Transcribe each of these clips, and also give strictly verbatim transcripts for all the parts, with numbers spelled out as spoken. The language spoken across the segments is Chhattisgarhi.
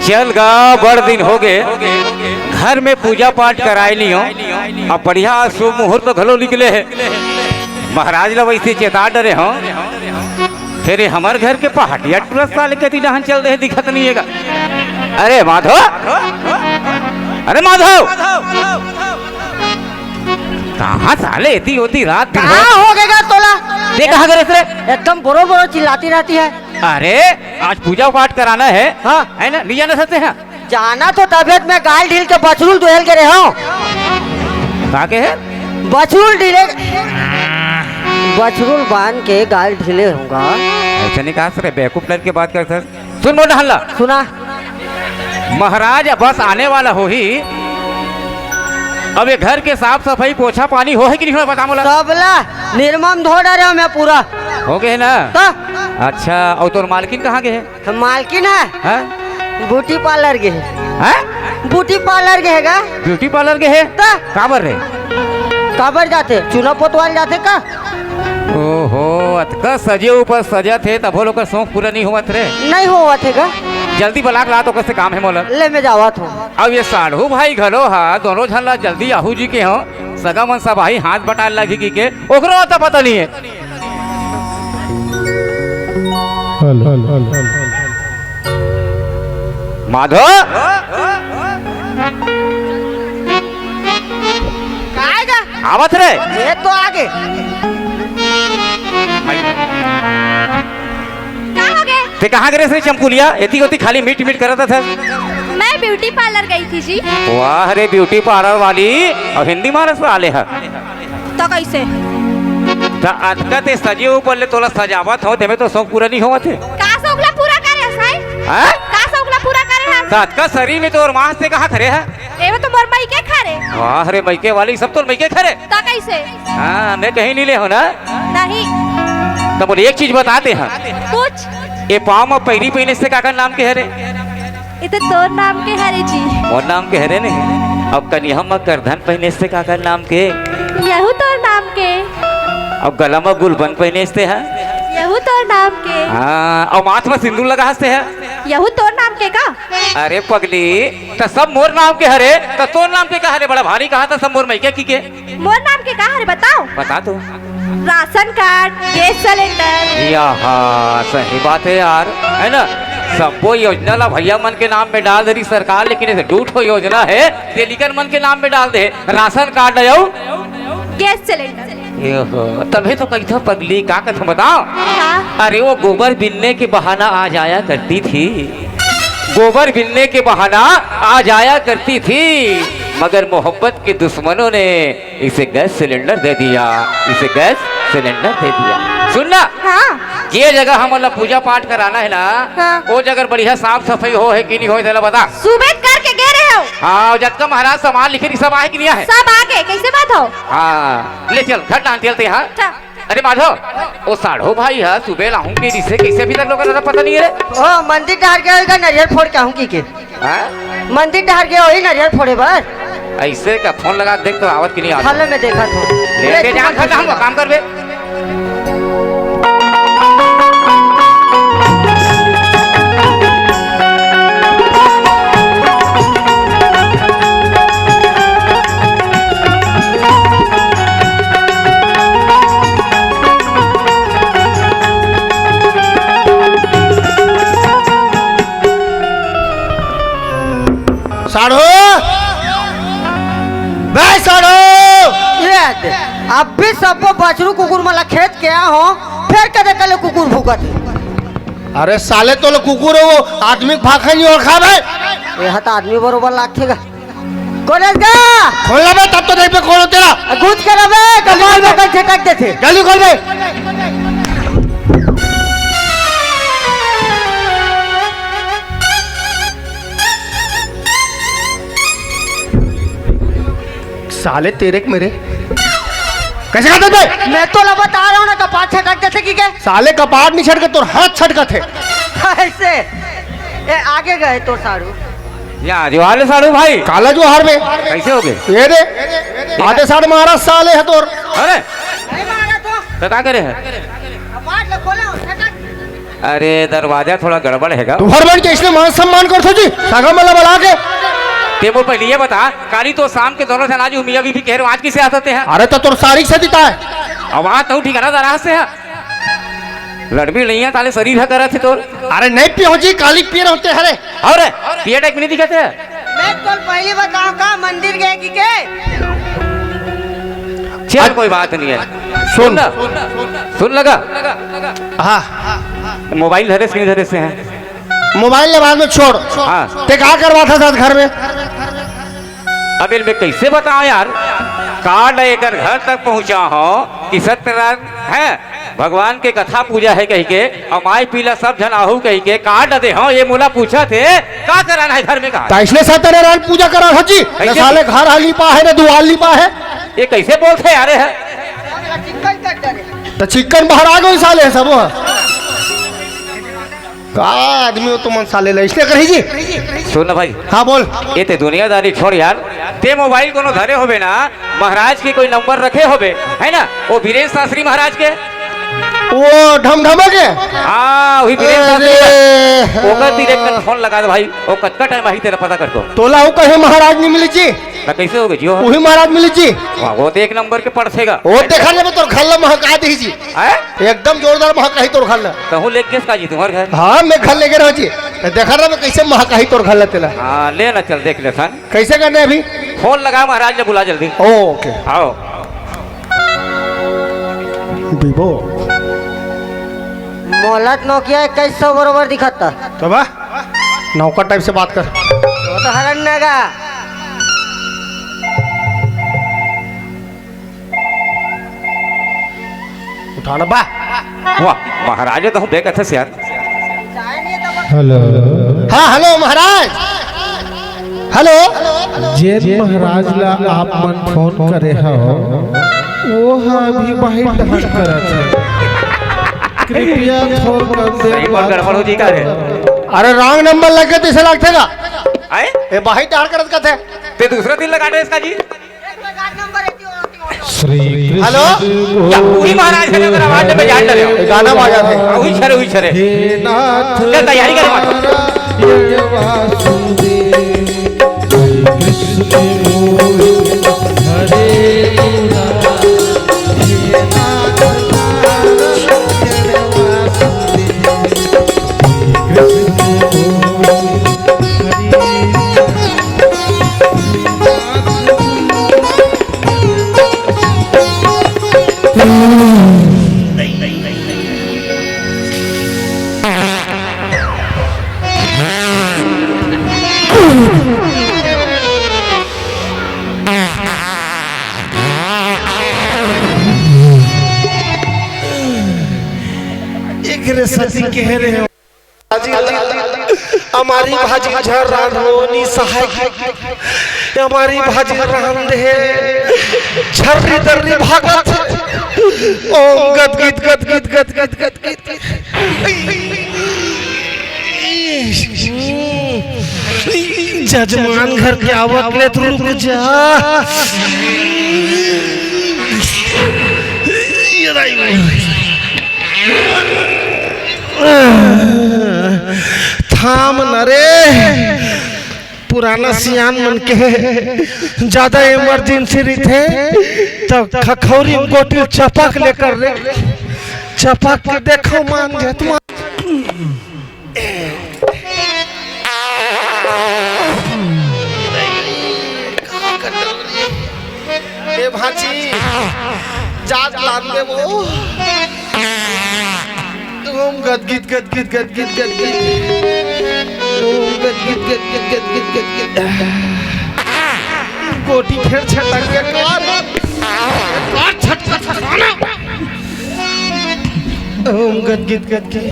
चल गा, बड़ दिन हो गए, घर में पूजा पाठ कराए नहीं हो। अब बढ़िया शुभ मुहूर्त घलो निकले हे। महाराज ला वैसे चेता डरे हो, फिर ये हमर घर के पहाटिया टूरा साले कति डहन चल दे, दिखत नहीं है गा। अरे माधव, अरे माधव, कहाँ साले इतनी होती रात दिन हो? कहाँ हो गएगा तोला? ते कहाँ करे रे? एकदम बोरो बोरो चिल्लाती रहती है। अरे, आज पूजा पाठ कराना है। हाँ। है ना, नहीं जाना सकते हैं? जाना तो तबियत में गाल ढील के बछरूल दुहेल के रहे हो। का के है? बछरूल ढीले, बछरूल बांध के गाल ढीले होगा। ऐसे नहीं कहा सर, बेवकूफ लड़के बात कर सर। सुन मोटा हल्ला। सुना। महाराज बस आने वाला हो ही। अब ये घर के साफ सफाई, पोछा पानी हो है कि नहीं हो, बता मोला। सबला निर्मम धो डरे हो मैं पूरा। हो गए ना? तो? अच्छा, और तोर मालकिन कहाँ गए है? हम मालकिन है। हाँ? ब्यूटी पार्लर गए है। हाँ? ब्यूटी पार्लर गए है गा? ब्यूटी पार्लर गए है? तो? काबर रे? काबर जाते? चूना पोतवाल जाते का? ओहो, अतका सजे ऊपर सजत हे, तभो लोग का शौक पूरा नहीं होवत रे। नहीं होवत हे गा? जल्दी बलाक ला, तो कैसे काम है मोला। ले, मैं जावत हूँ। अब ये साढ़ू भाई घलो हा, दोनों झन ला जल्दी आहू जी के हो, सगा मन सब आही, हाथ बटाए लागी की के, ओकरो तो पता नहीं है। Hello, hello, hello. माधो। काय गा? आवत रे। ये तो आगे। का हो गए? ते कहाँ गए रे चमकुलिया? एती ओती खाली मीट मीट करत था। मैं ब्यूटी पार्लर गई थी जी। वाह रे ब्यूटी पार्लर वाली, और हिंदी मारस वाले है। तो कैसे? त अतका ते सजे ऊपर ले तोला सजावत हो, तेमे तो शौक पूरा नहीं होवत हे। का शौक ला पूरा करे हस भाई? हैं? का शौक ला पूरा करे हस? त अतका शरीर में तोर मांस ते कहाँ खरे है? एमे तो मोर मइके खरे। वाह रे, मइके वाली, सब तोर मइके खरे। त कैसे? हाँ, मैं कहीं नहीं ले हो ना। नहीं। त बोले एक चीज बताते हैं। कुछ। ये पाँव में पैरी पहने से काकर नाम के हरे? इते तोर नाम के हरे जी। मोर नाम के हरे ने। अब कनिहा म करधन पहिने से काकर नाम के? यहू तोर नाम के। अब गला म गुलबन पहिने से हा? यहू तोर नाम के। हाँ, अब माथ म सिंदूर लगा हस ते हा? यहू तोर नाम के का? अरे पगली, त सब मोर नाम के हरे, त तोर नाम के का हरे? बड़ा भारी कहा त सब मोर मइके की के। मोर नाम के का हरे बताओ? बता तो। Ration card, gas cylinder. या हा, सही बात है यार, है ना? सब्बो योजना ला भैया मन के नाम में डाल दे रही सरकार, लेकिन ऐसे दू ठो योजना है, तेलिकन मन के नाम में डाल दे, राशन कार्ड अउ गैस सिलेंडर। ये हो, तभी तो कही था पगली, का कथा बताओ? हाँ। अरे वो गोबर बिनने के बहाना आ जाया करती थी, गोबर बिनने के बहाना आ जाया करती थी, मगर मोहब्बत के दुश्मनों ने इसे गैस सिलेंडर दे दिया, इसे गैस सिलेंडर दे दिया। सुन ना, हाँ। जे जगह हमन ला पूजा पाठ कराना है ना, हाँ। वो जगह बढ़िया साफ सफाई हो है कि नहीं हो, तेला बता। सुबह करके गे रहे हो। हाँ, जतका महाराज सामान लिखे रही, सब आए कि नहीं आए? सब आ गए, कैसे बात हो? हाँ, ले चल, घर डांट चलते हैं, हाँ। अच्छा। अरे माधव, वो साढ़ो भाई है, सुबह लाहूं के रिसे कैसे अभी तक लोगों का पता नहीं है रे? ओ, मंदिर डहर गए होगा, नरियर फोड़ के आहूं की के। हाँ? मंदिर डहर गए होही नरियर फोड़े बर। ऐसे का फोन लगा देख तो आवत कि नहीं आवत। हेलो, मैं देखा था। लेते ए, जान तुमन खा, हम खुशी काम करबे। साढ़ो, बे साढ़ो। ये दे, अब भी सबको बछरू कुकुर मला खेत के आ हो, फिर कदे कले कुकुर भूकत हे। अरे साले, तो लो कुकुर हो, वो आदमी भाखा नहीं और खा बे। ये हत आदमी बरोबर लागथे गा। कोन हे गा? खोल ना बे, तब तो देख बे कौन हो तेरा। घुस के रबे, कपाल में कल छिटक देथे। जल्दी खोल बे। साले तेरे के मेरे। कैसे करते बे? मैं तो ला बता रहा हूँ ना, कपाट छटक जैसे कि के। साले कपाट नहीं छटके, तोर हाथ छटकत हे। ऐसे। ए, आगे गए तो सारू। या, जोहार ले साढ़ू भाई। काला जोहार बे। कैसे हो गए? ये दे। आधे साढ़ मारा साले हे तोर। अरे। नहीं मारा तो। तो का करे है? कपाट ले खोले हो, छटक। अरे, दरवाजा थोड़ा गड़बड़ हे गा। तुंहर मन के इसने मान सम्मान करथो जी, सागा मला बला के। ते मोर पहले ये बता, काली तो शाम के दोनों झन आज मियाँ बीबी कहे रहे, आज किसे आथस तेहा? अरे तो तोर सारी से दिता है। अब आज तो ठिकाना दरा से है। लड़बी नहीं है, ताले शरीर है करत है तोर। अरे नहीं पियो जी, काली पिए रहते हरे। और पिए टाइप नहीं दिखते है। मैं तो पहली बताऊं का मंदिर गए कि के? चल, कोई बात नहीं है। सुन। सुन ना। सुन लगा। हाँ। मोबाइल धरे से नहीं धरे से है। मोबाइल ले बाद में छोड़। हाँ। ते का करवाथस घर में? अब इनमें कैसे बताओ यार, कार्ड एकर घर तक पहुंचा हो कि सत्यनारायण है, भगवान के कथा पूजा है कही के, अमाई पीला सब झन आहू कही के कार्ड दे हो, ये मोला पूछत हे का कराना है घर में कहा? त इसने सत्यनारायण पूजा करा हो जी, न कैसे? साले घर हा लिपा है, न दुआर लिपा है। ये कैसे बोलते यार है? त चिक्कन बहरा गो साले सब। का आदमी हो तुमन साले ला, इसलिए करी जी। सुन ना भाई। हाँ, बोल। ये ते दुनियादारी छोड़ यार, ते मोबाइल कोनो धरे होबे ना, महाराज के कोई नंबर रखे होबे, है ना, वो वीरेंद्र शास्त्री महाराज के। वो ढमढमा के? हाँ, वही वीरेंद्र शास्त्री। अरे। ओकर direct फोन लगा दे भाई, वो कतका टाइम आही तेला पता कर दो। तोला वो कहे महाराज नहीं मिली जी? ना कैसे होगे जी वो? वही महाराज मिली जी। वाह, वो तो एक नंबर के पड़सेगा। वो देखा जाबे तोर घर ला महका दी जी। हैं? एकदम जोरदार महकाही तोर घर ला। कहूँ लेके गेस का जी तुम्हारे घर? हाँ, मैं घर लेके रहो जी। मैं देखा रहा मैं कैसे महकाही तोर घर ला तेला। हाँ, ले ना चल देख ले सन। कैसे करने अभी? फोन लगा महाराज ने बुला जल्दी। ओके। आओ। बीबो। मोला तो नोकिया इक्कीस सौ बरोबर दिखत था। तो बा, नौकर टाइप से बात कर। वो तो हरन नगा। उठाना बा। वाह, महाराज तो हम बेकथे से यार। हेलो। हाँ, हेलो महाराज। हेलो। जेन महाराज ला आप मन फोन करे हव, वो हा अभी बाहिर डहर करत हे। कृपया थोर कन देर सही पर बाद गड़बड़ हो जी का रे? अरे, wrong number लग गए तो इसे लगते का? आए? ये बाहिर डहर करत का थे? ते दूसरा दिन लगा दे इसका जी। श्री हेलो? कृष्ण या पूरी महाराज के अगर आवाज में जान डरे हो। गाना बाजा थे। हाँ, हुई छरे, हुई छरे। हे नाथ चल, तैयारी कर, मार। नारायण वासुदेव, श्री कृष्ण मोहि हरे मुरारी। हे नाथ नारायण वासुदेव, श्री कृष्ण मोहि हरे एकरे सेती कहे रहे हो। भाजी, हमारी भाजी झर रांध हो, नी सहाय की। हमारी भाजी रांध हे, झर्री दर्री भागत हे। ओम गदगिद गदगिद गदगिद गदगिद। जजमान घर के आवत ले तो रुक जा। ये दाई। थाम न रे, पुराना सियान मन के ज्यादा emergency रहिथे, त खखौरी म गोटी चपक लेकर रे, चपक के देखो मान जात मान। ए भांची, जात लान दे वो। ओम गदगिद गदगिद गदगिद गदगिद। ओम गदगिद गदगिद गदगिद गदगिद। गोटी फेर छटक के कार। कार छटक छटक। ओम गदगिद गदगिद।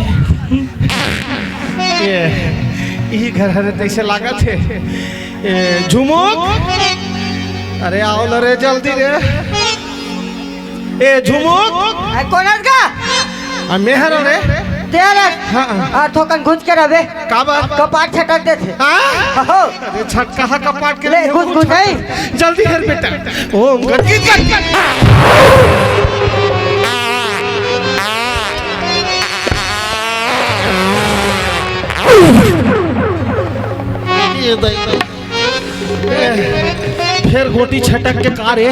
ये, ई घर हरे तैसे लागत हे। ए, झुमुक। अरे, आओ न रे, जल्दी रे। ए, झुमुक। ए, कोन हस गा? आ, मैं हरो रे। ते हरे? हाँ। आ, थोकन घुंच के रह बे। का बात? कपाट छटक देथे। हाँ? हो। अरे, छटका हा कपाट के ले, नहीं, घुंच, वो घुंच, छटका। नहीं। जल्दी कर बेटा। ओम गदगिद गदगिद। ए दई। ए, फेर गोटी छटक के का रे?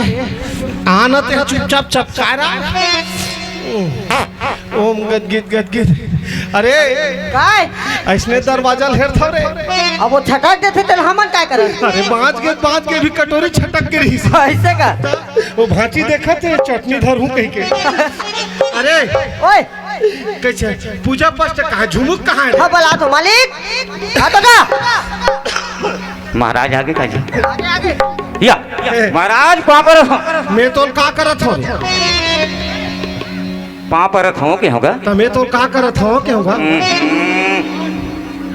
आना ते चुपचाप चपका रहा। ओम गदगिद गदगिद। अरे, काय? अइसने दरवाजा ल हेरथव रे। अब वो छटक देथे, तेला हमन काय करन? अरे, बाँच गे, बाँच गे भी कटोरी छटक के रहिस। अइसे का? वो भाँची देखत हे, चटनी धरहूँ कहिके। अरे, ओए, कइसे? पूजा पाठ कहाँ? झुमुक कहाँ हे? हाँ, बला तो मालिक। हाँ तो का? महाराज आगे का जी? आगे, आगे। या, ए। महाराज, पाँव परत हँव। मैं तो का करत हँव? पाँव परत हँव, के होगा? त मैं तो का करत हँव, के होगा? हम्म,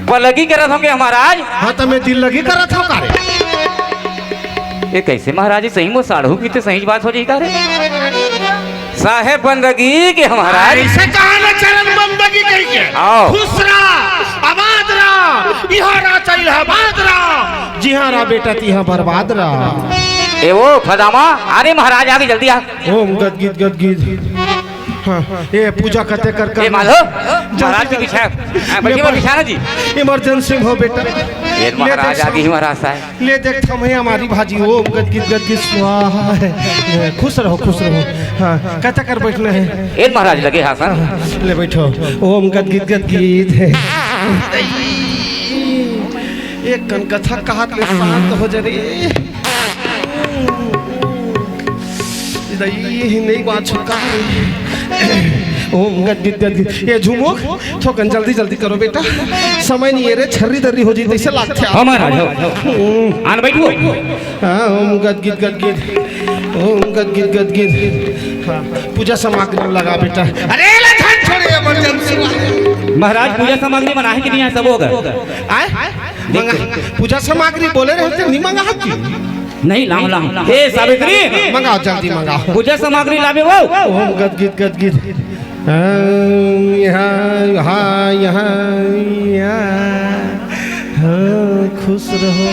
पलगी करत हँव, के महाराज? हाँ, त मैं दिल लगी करत हँव, का रे? ये कइसे महाराज जी, सही में साढ़ू की तो सही बात हो जाई का रे? साहेब बंदगी के महाराज। अइसे कहा ना चरण बंदगी कहिके। आओ। खुश रहा, आबाद रहा, इहाँ रहा चाहे इलाहाबाद रहा, जिहाँ रहा बेटा तिहाँ बर्बाद रहा। ए वो फदामा, अरे महाराज आगे जल्दी आ। ओम गदगिद गदगिद। हाँ, ए पूजा कते कर कर। ए माधो, जल्दी, महाराज जी जल्दी। पीछे। हाँ, बैठिए, ले बैठिए, महाराज जी। Emergency हो बेटा। ये ले महाराज देख आगे ही महाराज साहब। ले देख थमहे हमारी भाजी, ओम गदगिद गदगिद स्वाहा। खुश रहो, खुश रहो। हाँ, कते कर बैठना हे? ए महाराज लगे हाथ। हाँ, ले बैठो। ओम गदगिद गदगिद। एक कन कथा कहत ले शांत हो जा रे। दई, ये ही नहीं बात छुटका रे। ओम गदगिद गदगिद। ए झुमुक, थोकन जल्दी जल्दी करो बेटा, समय नहीं हे रे, छर्री दर्री हो जाई, तइसे लागथे। हाँ महाराज, हाँ। ओम। आन बैठो। हाँ, ओम गदगिद गदगिद। ओम गदगिद गदगिद। हाँ, पूजा सामग्री लगा बेटा। अरे ला धन छोड़े, emergency वाले। महाराज, पूजा सामग्री बनाए कि नहीं हे? सब होगा। आय? देख। मंगा, पूजा सामग्री बोले रहे थे, नहीं मंगा कि? नहीं, लाओ, लाओ। ए, सावित्री! मंगाओ, जल्दी मंगाओ। पूजा सामग्री लाबे वो। ओम गदगिद गदगिद। हाँ, यहाँ, यहाँ, यहाँ, यहाँ। हाँ, खुश रहो,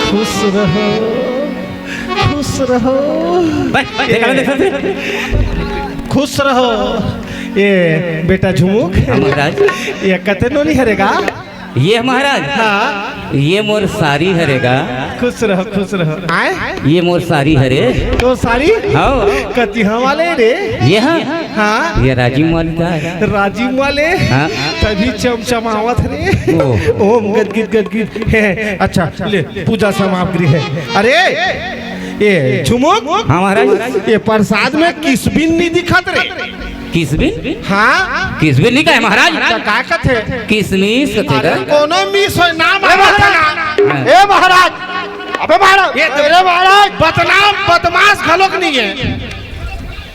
खुश रहो, खुश रहो। बस, बस, देखा, देखा, देखा। खुश रहो। ए, बेटा झुमुक। हाँ, महाराज। ए कते नोनी हरे गा? ये महाराज, हाँ। ये मोर सारी हरे गा। खुश रहो, खुश रहो। आय? ये मोर सारी हरे। तो सारी? हाँ। कतिहाँ वाले रे? ये हाँ। हाँ। ये राजिम वाले का हे। राजिम वाले? हाँ। तभी चमचमावत रे। ओ। ओम गदगिद गदगिद। हे, अच्छा, ले, पूजा सामग्री हे। अरे, ए झुमुक। हाँ महाराज। ये प्रसाद में किसबिन नहीं दिखत रे। किसबिन? हाँ। किसबिन नहीं कहे महाराज? त का कथे? किसमिस कथे अरे का? कोनो मिस होय, नाम ए बता ना। हाँ। ए महाराज, अबे महाराज, ये तो अरे महाराज। बदनाम, बदमाश घलोक नहीं हे।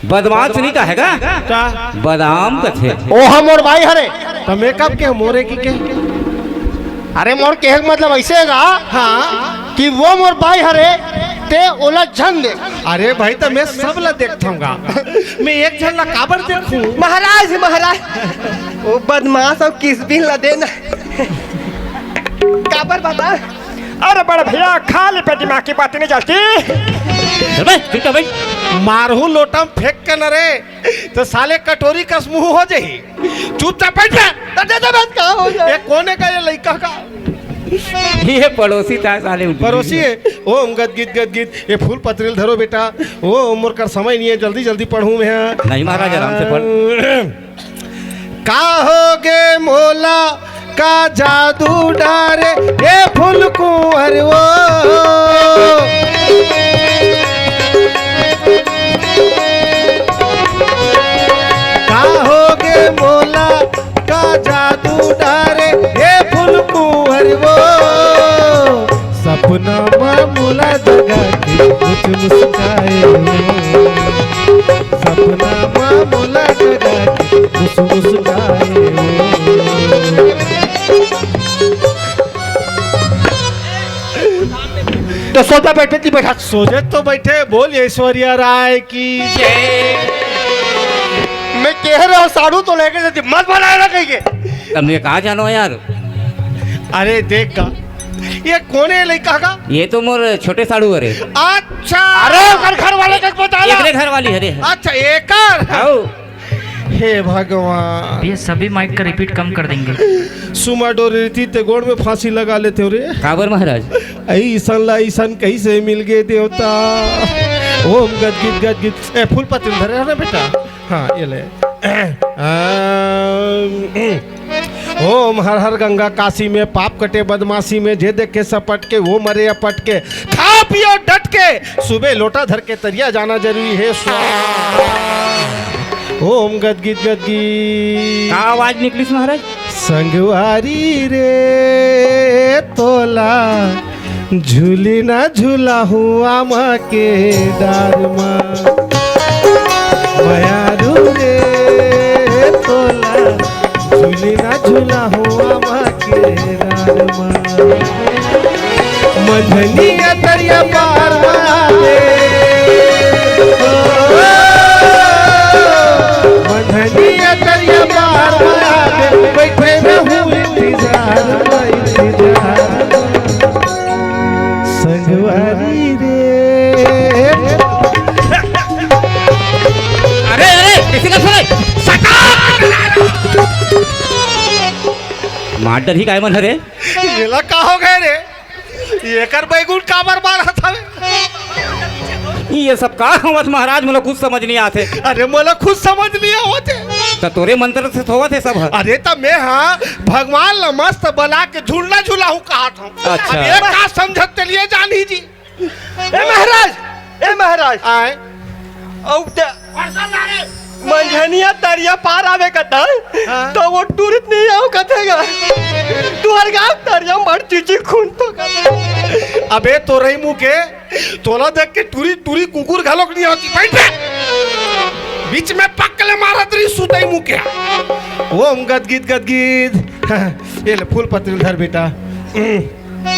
बदमाश नहीं कहे का? का? बादाम कथे। ओ हा मोर बाई हरे। त मैं कब के मोरे की के? अरे मोर कहे के मतलब अइसे हे गा हाँ। कि वो मोर बाई हरे, ते ओला झन दे। अरे भाई, त मैं सब ला देखथँव गा। मैं एक झन ला काबर देखहूँ? महाराज, महाराज, वो बदमाश अउ किसबिन ला देना। काबर बता? अरे बड़े भैया, खाली पेटी माँ की बात नहीं चलती। चल बे, चुपचाप बे। मारहूँ लोटा म फेंक के न रे, त साले कटोरी कस मुँह हो जाही। चुपचाप बैठ जा। त दे दे बस, का हो जाए? ए, कोन हे का ये लइका का? ये पड़ोसी था साले, उठ पड़ोसी गया। हे। ओम गदगिद गदगिद। ये फूल पतरी ल धरो बेटा। ओ, मोर कर समय नहीं हे, जल्दी जल्दी पढ़हूँ मैं। नहीं महाराज, आराम से पढ़। का होगे मोला, का जादू डारे, ए फूल कुंवर वो। का होगे मोला, का जादू डारे, हे फूल कुंवर वो। सपना मा मोला जगा के कुछ मुस्काए वो। सपना मा मोला जगा के कुछ मुस्काए वो। त सोजा बैठे थी, बैठा। सोजे तो बैठे, बोल ऐश्वर्या राय की जय। मैं कह रहा हूँ, साढ़ू तो लेके जाती, मत बनाए ना कहीं के। तब मैं कहाँ जानो यार? अरे देख का, ये कोन हे लइका का? ये तो मोर छोटे साढ़ू हरे। अच्छा। अरे ओकर घर वाले का बता ला। एकरे घर वाली हरे। अच्छा, एकर। हाउ। हे भगवान। ये सभी माइक का रिपीट कम कर देंगे। सुमा डोरे रहिती ते गोड़ में फांसी लगा लेते हो रे। काबर महाराज? अइसन ला अइसन कइसे मिल गे देवता? ओम गदगिद गदगिद। ए, फूल पत्ती धरे हो ना बेटा? हाँ, ये ले। ओम हर हर गंगा काशी में, पाप कटे बदमाशी में, जे देखे सपट के, वो मरे अपट के, खा पियो डट के, सुबह लोटा धर के तरिया जाना जरूरी है। स्वाहा। ओम गदगिद गदगिद। का आवाज निकलिस महाराज? संगवारी रे तोला झूली ना झूला हुआ माँ के डार मा। मयारू रे तोला झूली ना झूला हुआ माँ के डार मा। मंझनिया तरिया पार मा रे। मंझनिया तरिया पार मा रे। बैठे रहूं इंतजार मा, इंतजार। संगवारी रे। अरे, अरे, किसी का सुने? Shut up! मार डरही काय मन हरे? येला का हो गए रे? एकर बैगुन काबर मारत हवे? ये सब का होवत महाराज, मोला कुछ समझ नहीं आथे। अरे, मोला खुद समझ नहीं आवत हे। त तोरे मंत्र से होवत हे सब ह। अरे, त मैं हा भगवान ला मस्त बला के झूलना झूला हूँ कहा था। अच्छा। अब ये का समझत चलिए जान ही जी। ए महाराज, ए महाराज। आए। अउ ते मंझनिया तरिया पार आवे कता, हाँ। तो वो टूरित नहीं आओ कथेगा। तुहर गाँव तरिया मर चीची खून तो कथे। अबे तोरई मुँह के, तोला देख के टूरी, टूरी कुकुर घलोक नहीं होती। बैठ बे। बीच में पक्कले मारत रही सुतई मुँह के। ओम गदगिद गदगिद। ये ले फूल पत्री धर बेटा।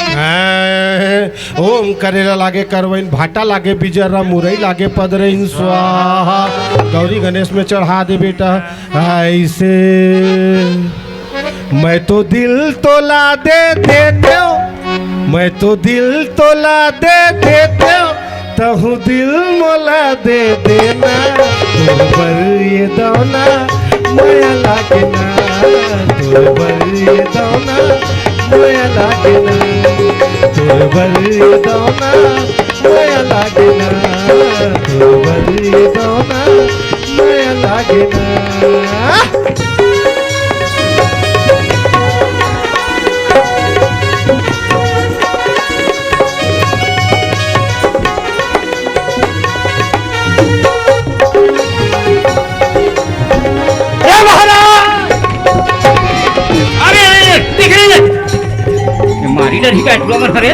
हैं, ओम करेला लागे करवइन, भाटा लागे बिजरा, मुरई लागे पदरइन, स्वाहा। गौरी गणेश में चढ़ा दे बेटा। ऐसे मैं तो दिल तोला दे देते हो, मैं तो दिल तोला दे देते हो, तहु दिल मोला दे देना, तोर बर ये दौना मया लागे ना, तोर बर ये दौना मया लागे ना, तोर बर ये दौना मया लागे ना, तोर बर ये दौना मया लागे ना। ए महाराज! अरे, अरे, अरे, देख रे, ये मारी डरही का टुरा मन हरे।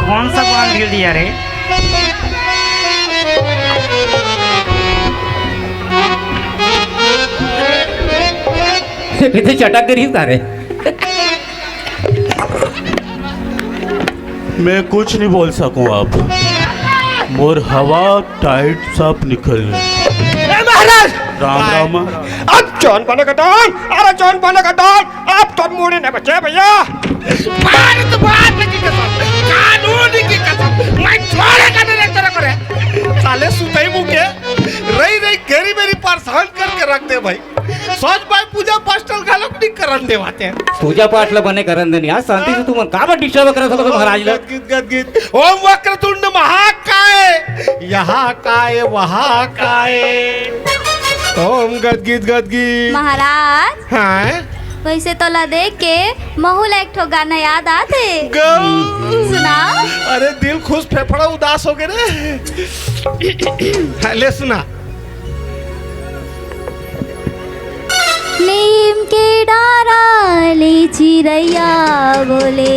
कौन सा बांध ढील दिया रे? कितने चटक करी सारे। मैं कुछ नहीं बोल सकूं अब। मोर हवा टाइट सब निकल गई। ए महाराज! राम राम। अब जौन बने का दान, अरे जौन बने का दान, अब तो मुड़ी नहीं बचे भैया। भारत माता की कसम, कानून की कसम, मैं छोड़ेगा नहीं रे तेरे को रे। साले सुतई मुके, रही रही घेरी मेरी परेशान करके रख दे भाई। सच भाई पूजा पास्टल घलोक नहीं करन देवाते। पूजा पाठ ला बने करन देनी। आज शांति से तुमन काबर डिस्टर्ब करत हो महाराज ला? गदगिद, गदगिद। ओम वक्रतुंड महाकाय, यहाँ काय, वहाँ काय। ओम गदगिद, गदगिद। महाराज, हाँ? वैसे तोला देख के महू ला एक ठो गाना याद आथे। गौ। सुना। अरे दिल खुश, फेफड़ा उदास हो गए रे। हाँ, ले सुना। नीम के डारा ले चिरैया बोले।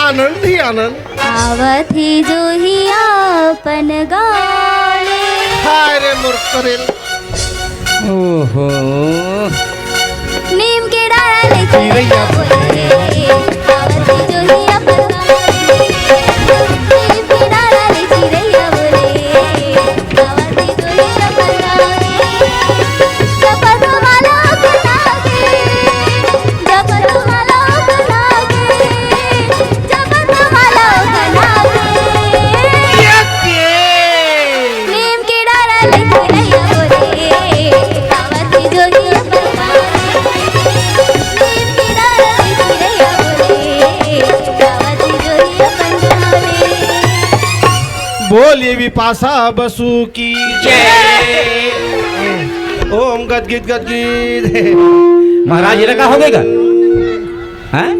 आनंद ही आनंद। आवत ही जोही अपन गाँव ले। हाय रे मोर करेल। ओहो। नीम के डारा ले चिरैया बोले। आवत ही जोही अपन गाँव ले। नीम के डारा ले चिरैया बोले। बिपाशा बसु की जय। ओम गदगिद गदगिद। महाराज, ये का हो गएगा? हैं?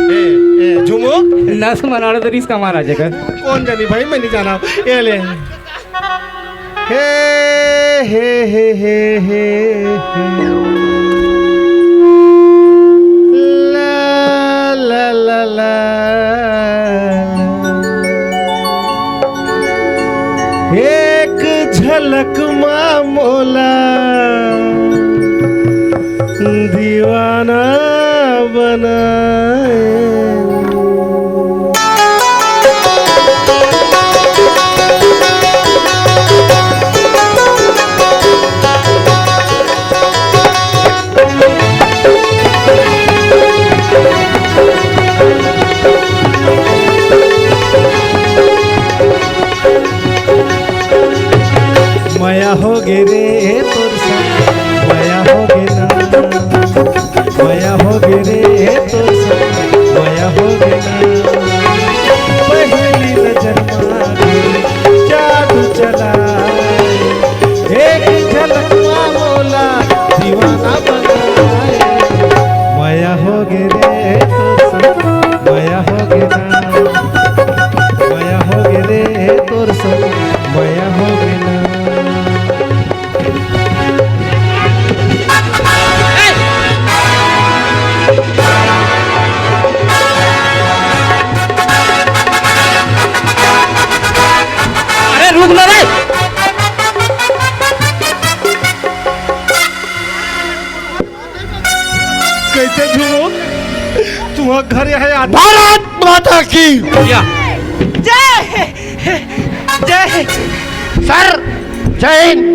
ए, ए, झुमू। नस मनाड़ा तो रिस का महाराज का। कौन जानी भाई, मैं नहीं जाना। ये ले। हे, हे, हे, हे, हे, हे। ला, ला, ला, ला। एक झलक मा मोला दीवाना बनाए। मया होगे रे तोर संग, मया होगे ना, मया होगे रे तोर संग, मया होगे ना। पहली नजर मा जादू चला, एक झलक मा मोला दीवाना बनाए। मया होगे रे तोर संग, मया होगे ना, मया होगे रे तोर संग, मया होगे ना। अरे रुक ना रे। कैसे झूमो? तुम्हारा घर यह है आदमी। भारत माता की। या। जय, जय। सर, जय हिंद।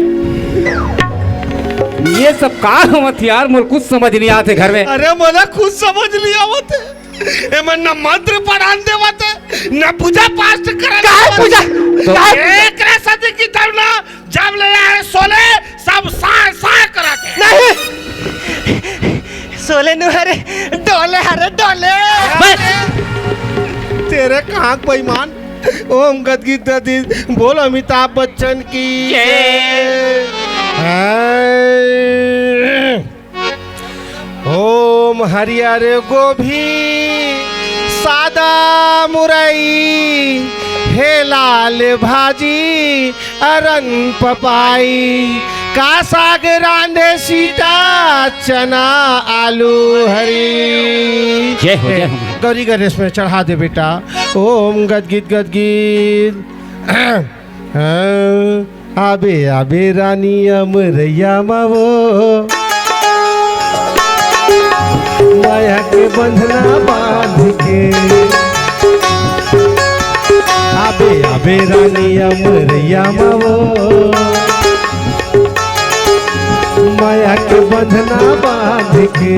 ये सब का होवत यार, मोर कुछ समझ नहीं आते घर में। अरे मोला कुछ समझ नहीं आवत है। एमन न मंत्र पढ़ान देवत है, न पूजा पाठ करन काहे देवत पूजा? है। तो काहे पूजा? एकरे सेती कि तब ना जब ले आए सोले, सब साय साय करत हे। नहीं। सोले नु हरे, डोले हरे, डोले। बस। तेरे कहाँ बेईमान? ओम गदगी ददी, बोल अमिताभ बच्चन की जय। जय। हाँ। ओम हरियर गोभी सादा मुरई, हे लाल भाजी अरन पपाई, का साग रांधे सीता चना आलू हरी। जय हो, जय हो। गौरी गणेश में चढ़ा दे बेटा। ओम गदगिद गदगिद। हाँ। आबे आबे रानी अमरैया मा वो, माया के बंधना बांध के। आबे आबे रानी अमरैया मा वो, माया के बंधना बांध के।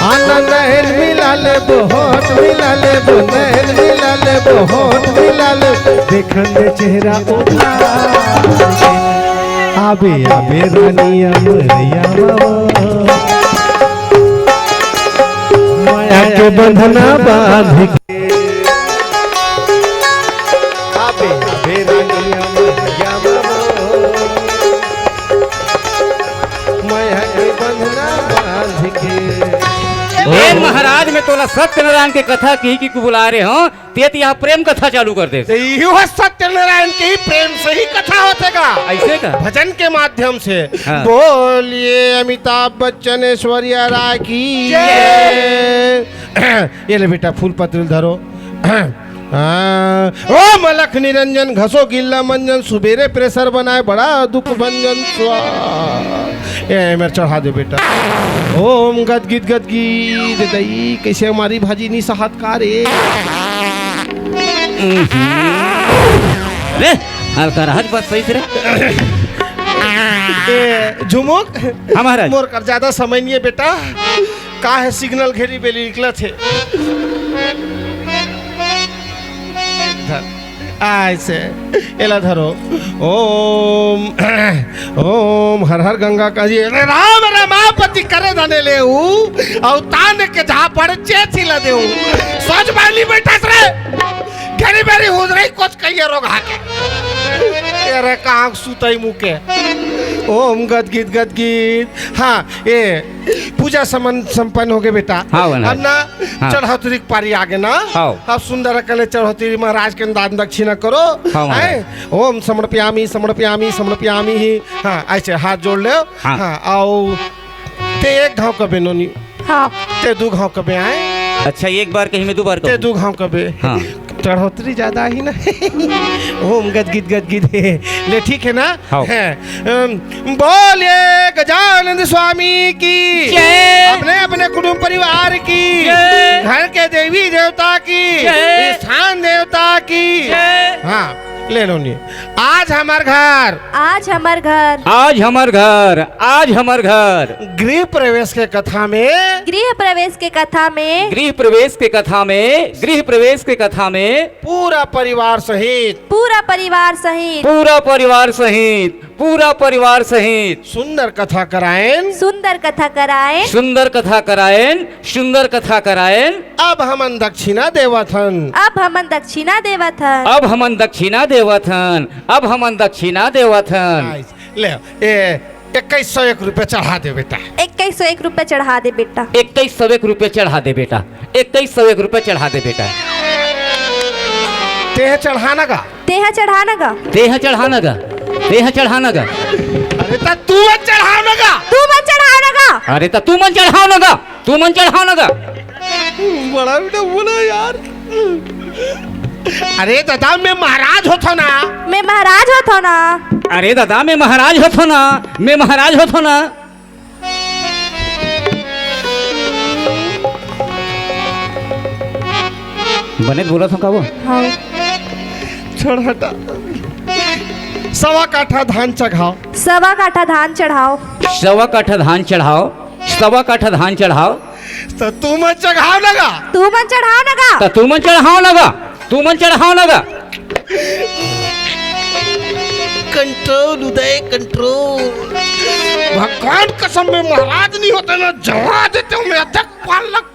आना नैन मिला लेबो, होठ मिला लेबो, नैन मिला लेबो, होठ मिला लेबो, देखन दे चेहरा उठा। आबे, आबे रानी अमरैया मा वो, माया के बंधना बांध के। आबे, आबे रानी अमरैया मा वो। मैं हर बंधना बांध के। ए महाराज, मैं तोला सत्यनारायण के कथा कही कि बुला रहे हो, ते तो यहाँ प्रेम कथा चालू कर दे। तो इहो सत्यनारायण के ही प्रेम से ही कथा होते का? ऐसे का? भजन के माध्यम से। हाँ। बोलिए अमिताभ बच्चन ऐश्वर्या राय की जय। जय। ये ले बेटा, फूल पत्र धरो। हाँ। ओम अलख निरंजन घसो गिल्ला मंजन, सुबेरे प्रेशर बनाए बड़ा दुख भंजन स्वाहा। ए, मेरे चढ़ा दे बेटा। ओम गदगिद गदगिद दई, कैसे हमारी भाजी नी सहात का रे? रे, हल्का रहत बस सही से रे। ए, झुमुक। हाँ महाराज। मोर कर ज्यादा समय नहीं है बेटा। का है सिग्नल घेरी बेली निकलत हे। धर। ऐसे। एला धरो। ओम, ओम हर हर गंगा का जी। अरे राम रमापति करे धने ले ऊ, अउ तान के झापड़ चेथी ला देऊ। सोच बाली बैठा रे। तनी बेरी हुदरई कोच कहिए रोगहा के। तेरे कांक सुतई मुके। ओम गदगिद गदगिद। हाँ, ए पूजा समन संपन्न होगे बेटा। हाँ, महाराज। अब ना हाँ। चढ़ौतरी के पारी आगे ना। हाँ। अब सुंदर अकले चढ़ौतरी महाराज के दान दक्षिणा करो। हाँ, महाराज। हैं? ओम समर्पयामी, समर्पयामी, समर्पयामी ही। हाँ, ऐसे हाथ जोड़ ले। हाँ। हाँ, आओ। ते एक घाव कबे नोनी। हाँ। ते दू घाव कबे आए। अच्छा, एक बार कहीं में दो बार ते कहूँ। दू घाव कबे। हाँ। चढ़ोतरी ज्यादा ही ना। ओम गदगिद गदगिद। ले, ठीक है ना? हाँ। है। अम, बोलिए गजानंद स्वामी की। जय। अपने अपने कुटुंब परिवार की। जय। घर के देवी देवता की। जय। स्थान देवता की। जय। हाँ, ले नोनी। आज हमर घर। आज हमर घर। आज हमर घर। आज हमर घर। गृह प्रवेश के कथा में। गृह प्रवेश के कथा में। गृह प्रवेश के कथा में। गृह प्रवेश के कथा में। पूरा परिवार सहित। पूरा परिवार सहित। पूरा परिवार सहित। पूरा परिवार सहित। सुंदर कथा करायन। सुंदर कथा करायन। सुंदर कथा करायन। सुंदर कथा करायन। अब हमन दक्षिणा देवत हन। अब हमन दक्षिणा देवत हन। अब हमन दक्षिणा देवत हन। अब हमन दक्षिणा देवत हन। ले, ए, इक्कीस सौ एक रुपये चढ़ा दे बेटा। इक्कीस सौ एक रुपये चढ़ा दे बेटा। इक्कीस सौ एक रुपये चढ़ा दे बेटा। इक्कीस सौ एक रुपये चढ़ा दे बेटा। तेह चढ़ाना गा। तेह चढ़ाना गा। तेह चढ़ाना गा। तेह चढ़ाना गा। अरे त तू मन चढ़ाव ना गा। तू मन चढ़ाव ना गा। अरे त तू मन चढ़ाव ना गा। तू मन चढ़ाव ना गा। बड़ा बेटा बोला यार। अरे दादा, मैं महाराज होथो ना। मैं महाराज होथो ना। अरे दादा, मैं महाराज होथो ना। मैं महाराज होथो ना। बने बोला था का वो? हाँ। छोड़ हटा। सवा काठा धान चघाव। सवा काठा धान चढ़ाव। सवा काठा धान चढ़ाव। सवा काठा धान चढ़ाव। त तू मन चढ़ाव ना गा। तू मन चढ़ाव ना गा। त तू मन चढ़ाव ना गा। तू मन चढ़ाव ना गा। कंट्रोल उदय, कंट्रोल। भगवान कसम, मैं महाराज नहीं होता ना, जला देते हूँ मैं अधक पालक।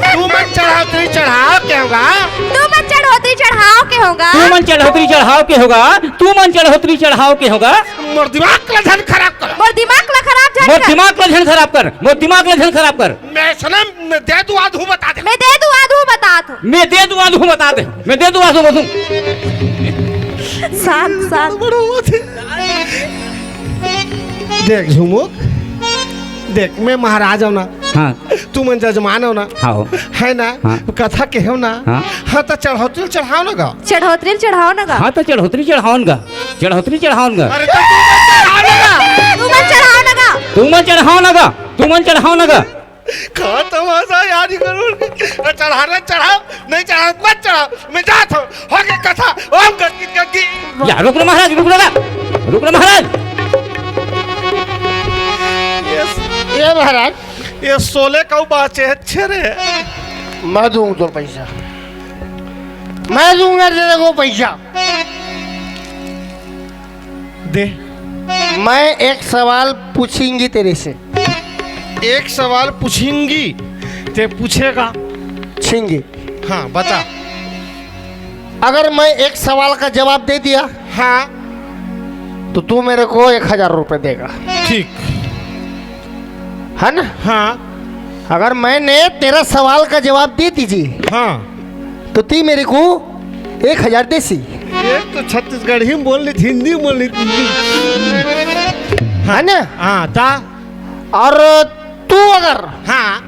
तू मन चढ़ोतरी चढ़ाव के होगा। तू मन चढ़ोतरी चढ़ाव के होगा। तू मन चढ़ोतरी चढ़ाव के होगा। तू मन चढ़ोतरी चढ़ाव के होगा। मोर दिमाग ला झन खराब कर। मोर दिमाग ला खराब झन मोर कर। दिमाग ला झन खराब कर। मोर दिमाग ला झन खराब कर। मैं सनम, मैं दे दुआ दूँ बता दे। मैं दे दुआ दूँ बता दे। मैं दे दुआ दूँ बता दे। मैं दे दुआ दूँ बता दे। शांत, शांत। बड़ा हुआ थे। देख झुमुक, देख, मैं महाराज हूँ ना। हाँ। तू मन जजमान हो ना। हाँ। है ना? हाँ। कथा के हो ना। हाँ। हाँ, त चढ़ोतरी चढ़ाव ना गा। चढ़ोतरी चढ़ाव ना गा। हाँ, त चढ़ोतरी चढ़ाव ना गा। चढ़ोतरी चढ़ाव ना गा। अरे, त तू मन चढ़ाव ना गा। तू मन चढ़ाव ना गा। तू मन चढ़ाव ना गा। तू मन चढ़ाव ना गा। का तमाशा यार, ये करो। चढ़ाना चढ़ाव, नहीं चढ़ाव मत चढ़ाव। मैं जात हूँ। हो गया कथा। ओम गदगिद गदगिद। या, रुक ना महाराज, रुक ना। रुक ना महाराज। ये, ये महाराज। ये सोले का बाचे अच्छे रे। मैं दूंगा तो पैसा। मैं दूंगा तेरे को पैसा। दे। मैं एक सवाल पूछेंगी तेरे से। एक सवाल पूछेंगी, ते पूछेगा। छेंगी। हाँ, बता। अगर मैं एक सवाल का जवाब दे दिया, हाँ। तो तू मेरे को एक हजार रुपए देगा। ठीक। है ना? हाँ। अगर मैंने तेरा सवाल का जवाब दे दीजिए, हाँ। तो ती मेरे को एक हजार देसी। ये तो छत्तीसगढ़ी में बोल ली थी, हिंदी में बोल ली थी। है ना? हाँ, ता? और तू अगर, हाँ।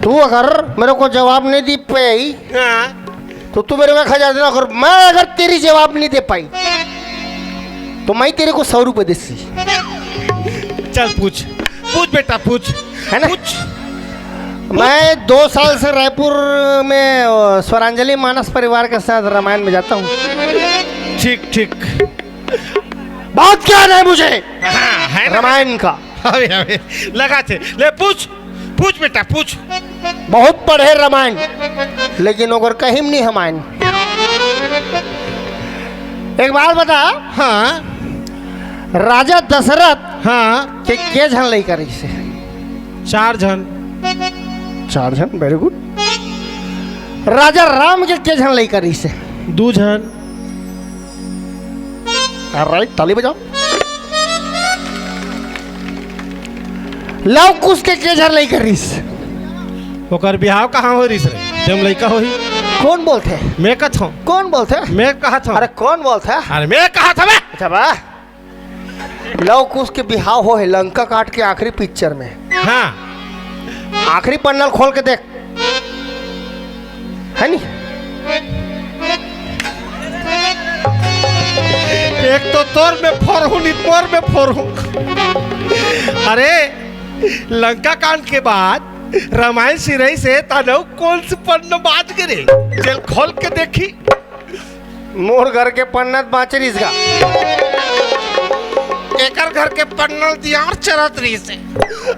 तू अगर मेरे को जवाब नहीं दी पाई, हाँ। तो तू मेरे को एक हजार देना, अगर मैं अगर तेरी जवाब नहीं दे पाई, तो मैं तेरे को सौ रुपए देसी। चल पूछ, पूछ बेटा, पूछ। है ना? पूछ। मैं दो साल से रायपुर में, अ, स्वरांजलि मानस परिवार के साथ रामायण में जाता हूँ। ठीक, ठीक। बहुत ज्ञान है मुझे हाँ, है ना? रामायण का। अबे, अबे, लगा थे। ले पूछ, पूछ बेटा, पूछ। बहुत पढ़े रामायण, लेकिन ओकर कहीं नहीं हमायन। एक बात बता। हाँ। राजा दशरथ हाँ। के के झन लइका रहिसे? चार झन। चार झन, very good। राजा राम के के झन लइका रहिस हे? दू झन। Alright, ताली बजाओ। लव कुश के के झन लइका रहिस? ओकर बिहाव कहाँ हो रहिस रे, जेम लइका होही? कोन बोलथे? मैं कथौं। कोन बोलथे? मैं कहत हौं। अरे कोन बोलथे? अरे मैं कहत हौं बे। अच्छा बा। लव कुश के बिहाव हो हे लंका कांड के आखिरी पिक्चर में। हाँ। आखिरी पन्ना ल खोल के देख, है नी? एक तो तोर में फोर हूँ, नी तोर में फोर हूँ। अरे, लंका कांड के बाद रामायण सिरई से तानव कोन से पन्ना बाज गे रे? जेल खोल के देखी। मोर घर के पन्ना बाच रहिस गा। एकर घर के पन्ना ल दियार चरत रहिस हे।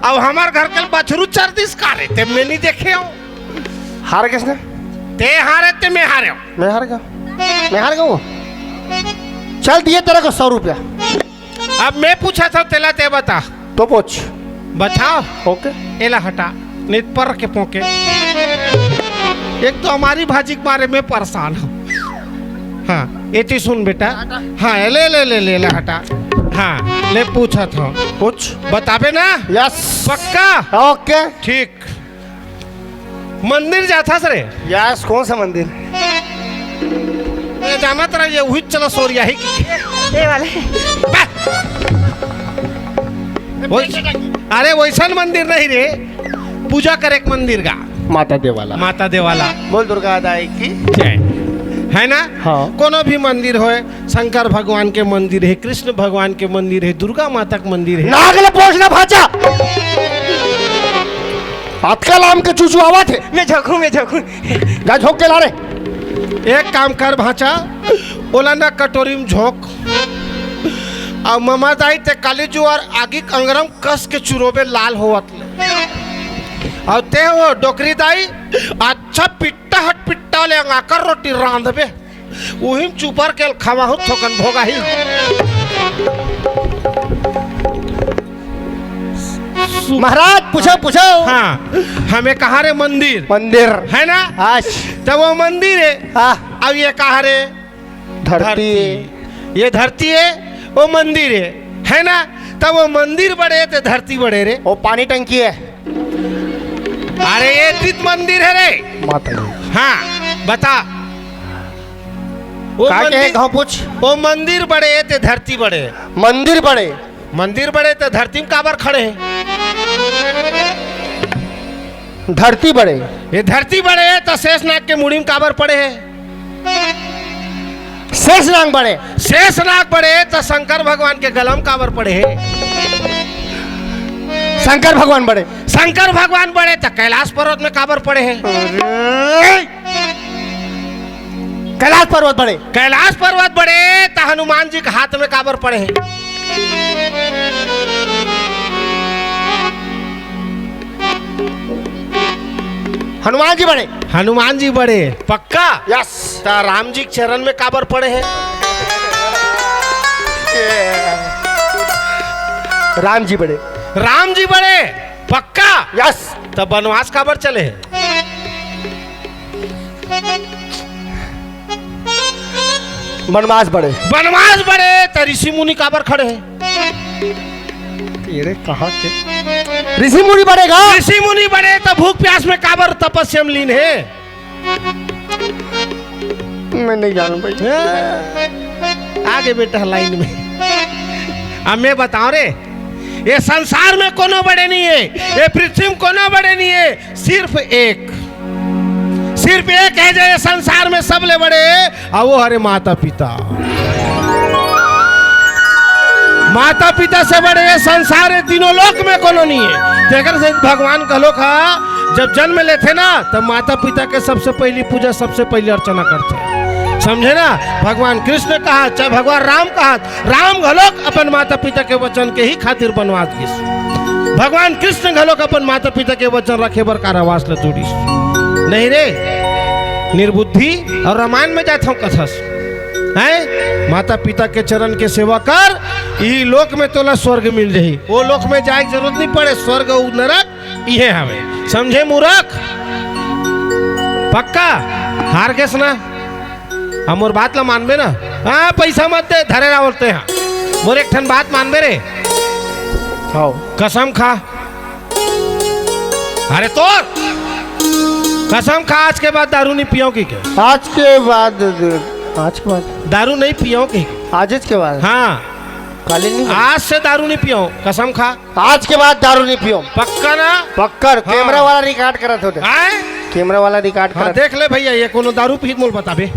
अब हमर घर के बछरू चर दिस का रे? ते मैं नहीं देखे हूँ। हार किसने? ते हारे ते मैं हारे हूँ। मैं हार गया। मैं हार गया वो। चल दिए तेरे को सौ रुपया। अब मैं पूछा था तेला, ते बता। तो पूछ। बताओ। OK। एला हटा, नहीं पर के पोके। एक तो हमारी भाजी के बारे में परेशान हूँ। हाँ, एती सुन बेटा। हाँ, ले, ले, ले, ले, ले हटा। हाँ, ले पूछा था। पूछ। बताबे ना? Yes। पक्का? OK। ठीक। मंदिर जाथस रे? Yes, कौन सा मंदिर? ए, जानत रह, ये उही चला सोरिया ही की। ये वाले। बा- वैस-, अरे, वैसन मंदिर नहीं रे, पूजा करे के मंदिर का। माता देवाला। माता देवाला। बोल दुर्गा दाई की। जय। है ना? हाँ। कोनो भी मंदिर होय, शंकर भगवान के मंदिर हे, कृष्ण भगवान के मंदिर हे, दुर्गा माता के मंदिर हे। नागले पहुंचना भाचा। अतका लाम के चूचू आवत हे। मैं झोंकूं, मैं झोंकूं। जा झोंक के ला रे। एक काम कर भांचा, ओला ना कटोरी में झोंक। अउ ममा दाई ते काली जुआर आगी कंगरम कस के चुरोबे लाल होवत ले। अउ ते वो डोकरी दाई अच्छा पिट्टा हट पिट्टा ले अंगाकर रोटी रांधबे। उहिम चुपर के खवाहू थोकन भोगाही। महाराज, पूछो, पूछो। हाँ, हमें कहा रे मंदिर? मंदिर। है ना? आज। तब वो मंदिर है। हाँ। अब ये कहा रे? धरती। धरती। ये धरती है, वो मंदिर है, है ना? तब वो मंदिर बड़े ते धरती बड़े रे। वो पानी टंकी है। अरे ये तीत मंदिर है रे। माता जी। हाँ, बता। वो का के मंदिर, गाँव पूछ? वो मंदिर बड़े ते धरती बड़े। मंदिर बड़े। मंदिर बड़े ते धरती में काबर खड़े है? धरती बड़े। ये धरती बड़े त शेषनाग के मुड़ी में काबर पड़े है? शेषनाग बड़े। शेषनाग बड़े त शंकर भगवान के गला में काबर पड़े है? शंकर भगवान बड़े। शंकर भगवान बड़े त कैलाश पर्वत में काबर पड़े है? अरे! कैलाश पर्वत बड़े। कैलाश पर्वत बड़े त हनुमान जी के हाथ में काबर पड़े है? हनुमान जी बड़े। हनुमान जी बड़े, पक्का? Yes। त राम जी के चरण में काबर पड़े है? राम जी बड़े। राम जी बड़े, पक्का? Yes। त बनवास काबर चले है? बनवास बड़े। बनवास बड़े त ऋषि मुनि काबर खड़े है? तेरे कहाँ के? ऋषि मुनि बड़े गा? ऋषि मुनि बड़े त भूख प्यास में काबर तपस्या में लीन है? मैं नहीं जानू भाई। हाँ, आगे बेटा लाइन में। अब मैं बताओ रे, ये संसार में कोनो बड़े नहीं है, ये पृथ्वी में कोनो बड़े नहीं है, सिर्फ एक, सिर्फ एक है जो ये संसार में सबले बड़े है, अउ वो हरे माता पिता। माता पिता से बड़े ये संसार, ये तीनों लोक में कोनो नहीं है। तेकर से भगवान घलोक हा, जब जन्म लेथे ना, तब माता पिता के सबसे पहली पूजा, सबसे पहली अर्चना करथे। समझे ना? भगवान कृष्ण कहा, चाहे भगवान राम कहा, राम घलोक अपन माता पिता के वचन के ही खातिर बनवास गिस। भगवान कृष्ण घलोक अपन माता पिता के वचन रखे बर कारावास ल तुड़िस। नहीं रे, निर्बुद्धि। अउ रामायण में जात हूँ कथस, हैं? माता पिता के चरण के सेवा कर, ई लोक में तोला स्वर्ग मिल जाही। वो लोक में जाए के जरूरत नहीं पड़े, स्वर्ग अउ नरक इहे हवे, समझे मूरख? पक्का हार गेस ना? अब मोर बात ला मानबे ना? हाँ, पैसा मत दे, धरे रहा बोलते हैं। मोर एक ठन बात मानबे रे? हाँ। कसम खा। अरे तोर कसम खा, आज के बाद दारू नहीं पियो कि क्या? आज के बाद, आज के बाद दारू नहीं पियो कि? आज के बाद? हाँ। काली नहीं? आज से दारू नहीं पियो, कसम खा। आज के बाद दारू नहीं पियो। पक्का ना? पक्का। हाँ। कैमरा वाला रिकॉर्ड करत होते। आए? कैमरा वाला रिकॉर्ड हाँ, करत। देख ले भैया, ये कोनो दारू पीत मोल बताबे।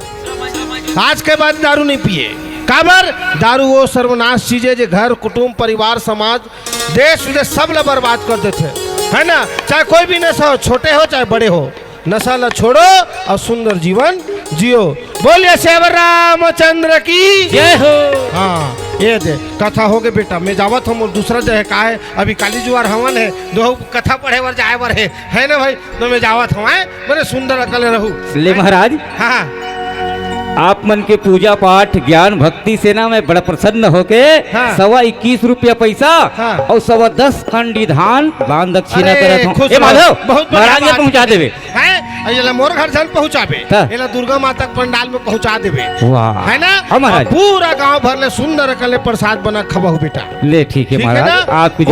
आज के बाद दारू नहीं पिए। काबर? दारू वो सर्वनाश चीज है, जे घर, कुटुंब, परिवार, समाज, देश विदेश सब ला बर्बाद कर देथे, है ना? चाहे कोई भी नशा हो, छोटे हो चाहे बड़े हो, नशा ला छोड़ो और सुंदर जीवन जियो। बोलिए सेवर रामचंद्र की जय हो। हाँ, ये दे, कथा हो गए बेटा, मैं जावत हूँ, मोर दूसरा जगह का है, अभी काली जुआर हवन है, दो कथा पढ़े बर जाए बर है, है ना भाई? तो मैं जावत हूँ, हैं? बड़े सुंदर अकल रहू। ले महाराज, हाँ। आप मन के पूजा पाठ, ज्ञान, भक्ति से ना मैं बड़ा प्रसन्न होके हाँ। सवा इक्कीस रुपया पैसा हाँ। और सवा दस खंडी धान दान दक्षिणा अरे, करत हूँ। खुश ए रहो। माधव, बहुत बढ़िया महाराज ये बात पहुँचा है। देवे। हैं? अरे, ये ला मोर घर झन पहुँचाबे। हाँ। ये ला दुर्गा माता के पंडाल में पहुँचा देवे। वाह। है ना? हाँ महाराज। अब पूरा गांव भर ले सुंदर अकल ले प्रसाद बना खवाहू बेटा। ले ठीक है ठीक है महाराज, ना? आपकी जय।